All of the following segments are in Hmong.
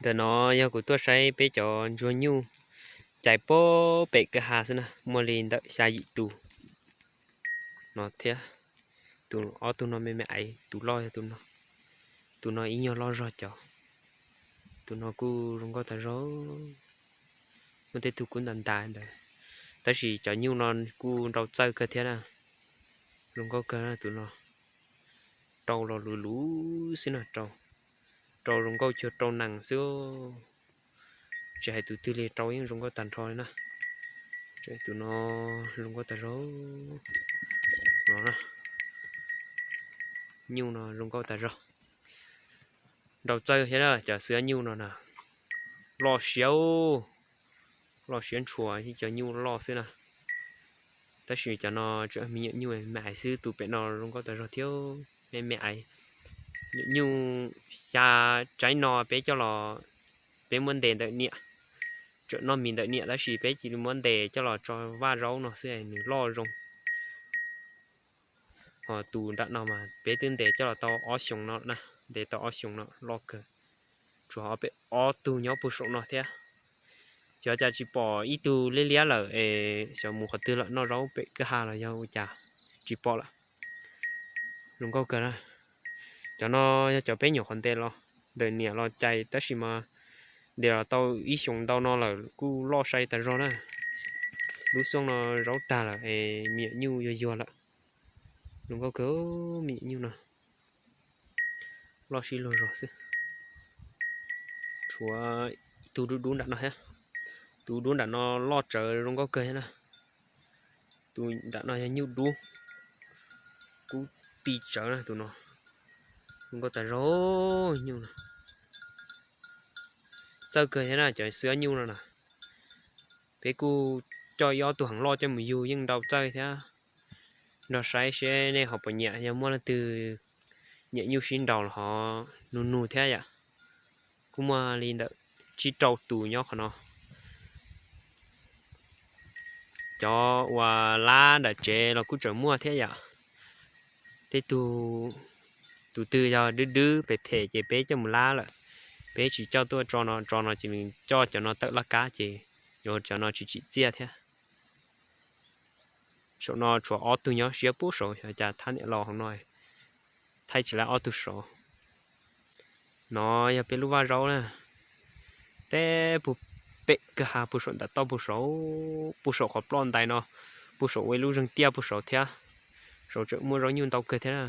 Ntawm no yog kuv tuaj saib peb cov ntsuag nyuj cais pem kwj ha xwb na, muaj li ntawm xya yim tus no thiab. Tus ob tug no me me aiv, tus loj yog tus no. Tus no ib nyuag loj zog cov. Tus no kuj zoo nkauj tas zog, muaj tej tug kub ntas ntas ntawd, tab sis cov nyuj no kuj nrau txawj kawg thiab na. Zoo nkauj kawg na tus no. Rau los luv luv xwb no, rau zoo nkauj cuag rau nees xwb. Tsis hais tus twg li rau yeej zoo nkauj tag nrho li na. Tus no zoo nkauj tas zog no. Nyuj no zoo nkauj tas zog. Nrau txawj thiab na, cov xwb nyuj no na, loj siab, loj siab ntshua, cov nyuj loj xwb na. Tab sis cov no tseem me nyuam nyuj me aiv xwb, tus pem no zoo nkauj tas zog thiab, me me aiv. Nyuam nyuj xya tsaib no peb coj los, peb muab ntes ntawm niam, tseem noj mis ntawm niam tab sis peb cia li muab ntes coj los tso vaj zaub no xwb nws loj zoo. Ho tus nram no mas peb twb ntes coj los tau ob xyoos no na, ntes tau ob xyoos no loj kawg. Tsuas ob peb ob tug nyob puag saum no thiab. Xyov cas tsis pom ib tug liab liab lawm es xyov mus qhov twg lawm, noj zaub pem kwj ha los yog ua cas, tsis pom lawm. Zoo nkauj kawg na. Cov no yog cov peb nyuam qhuav ntes los ntawm niam los cais tab sis mas ntes los tau ib xyoos ntau no lawm kuj loj sai tas zog na. Lub xyoo no zaub tag lawm es me nyuam nyuj yuag yuag lawm. Zoo nkauj kawg, me nyuam nyuj no loj sib luag zog xwb. Tshuav tus dub dub nram no thiab. Tus dub nram no loj tsawv zoo nkauj kawg thiab na. Tus nram no yog nyuj dub, kub ti tsawv na tus no. Zoo nkauj tas zog, nyuj no txawj kawg thiab na, cov xwb nyuj no na. Peb kuj coj ib ob tug heev loj coj mus yug yeej nrau txawj thiab. Nrog saib seb nej ho puas nyiam, yog muaj leej twg nyiam nyuj sib nraus los ho nug nug thiab yom. Kuj muaj li ntawm tsib rau tus nyob qhov no. Cov uas lab nram tsev los kuj tseem muaj thiab yom. Tej tug, tus twg yog dub dub phem phem ces peb coj mus lab lawm. Peb tsis coj tuaj tso no, tso no ces nws coj cov no tawm laj kab ces yuav cov no tsis tsim txiaj thiab. Saum no tshuav ob tug nyob siab pub saud, xyov cas thab niam laus hauv no, thaij tsis laib ob tug saud. No yog peb lub vaj zaub na, teb puag pem kwj ha puag saum ntam toj puag saud, puag saum qhov ploj ntais no, puag saum ua ib lub zeeg tiaj puag saud thiab. Saud tseem muaj zaub nyuj ntau kawg thiab na.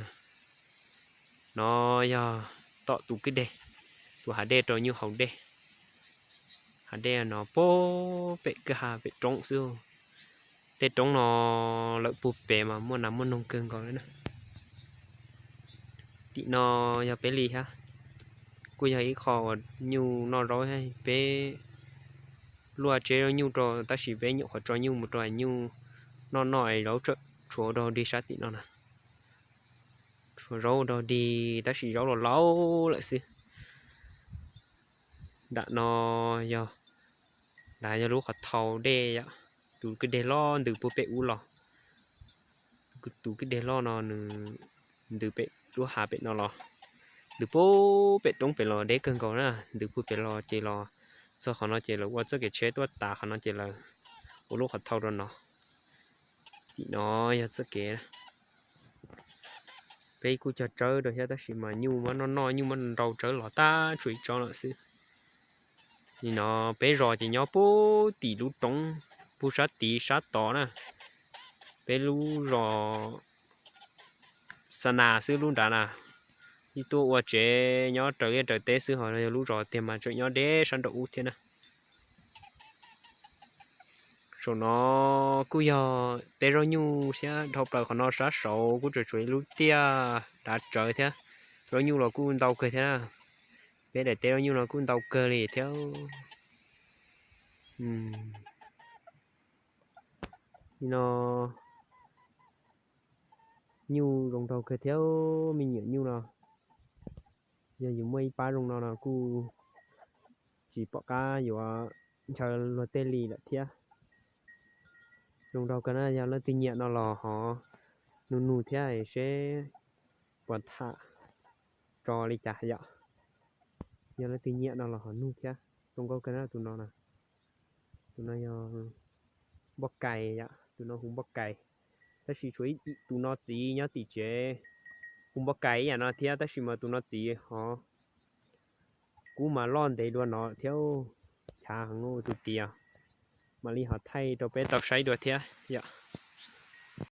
No yog tom tus kwj deg, tus hav dej rau nyuj haus dej. Hav dej no puag pem kwj ha pem roob xwb. Tej roob no lawm puag pem mas muaj nas muaj noog kawg nkaus li na. Tim no yog peb li thiab, kuj yog ib qho uas nyuj noj zaub thiab. Peb luaj tseb zaub nyuj rau tab sis peb nyuam qhuav tso nyuj mus rau nyuj noj noj es zaub tseem tshuav ua dog dig sab tim no na. Tshuav zaub ua dog dig tab sis zaub los laus lawm xwb. Nram no yog, nrad yog lub qhov thau dej yom. Tus kwj deg loj ntws puag pem ub los. Tus kwj deg loj no nws ntws pem lub hav pem no los, ntws puag pem roob pem los deb kawg nkaus na. Ntws puag pem los ces los txog qhov no ces lawv ua txoj kev tsheb tuaj tav qhov no ces lawv ua lub qhov thau rau no. Tim no yog txoj kev. Peb kuj cog tsawb rau thiab tab sis mas nyuj muab noj noj, nyuj muab nrau tsawb los tag tshuav ib tsob lawm xwb. Nim no peb zos ces nyob puag tim lub roob, puag sab tid sab tod na. Peb lub zos xa nas xwb lub nrad na, ib tuaj ua tsev nyob raws liaj raws teb xwb, ho yog lub zos tiag mas tseem nyob deb sab nraum ub thiab na. Saum no kuj yog teb zaub nyuj thiab, dhau plaws qhov no sab saud kuj tseem tshuav ib lub tiaj dav tsawv thiab. Zaub nyuj los kuj ntau kawg thiab na. Peb daim teb zaub nyuj no kuj ntau kawg li thiab. No nyuj zoo nraug kawg thiab, me nyuam nyuj no. Yog yus muaj ib pab zoo no no kuj tsis pom qab yuav ntshaw luag tej li lawm thiab. Zoo nraug kawg na, yog leej twg nyiam no los ho nug nug thiab seb puas tham tso li cas yom. Yog leej twg nyiam no los ho nug thiab, zoo nkauj kawg na tus no na. Tus no yog npoj kais yom, tus no hu npoj kais. Tab sis tshuav ib tus no txiv nyob tim tsev hu npoj kais ib yam no thiab, tab sis mas tus no txiv ho kub mas loj ntev dua no thiab, chav heev tus txiv os. Mam li ho thaij rau peb tau saib dua thiab yom.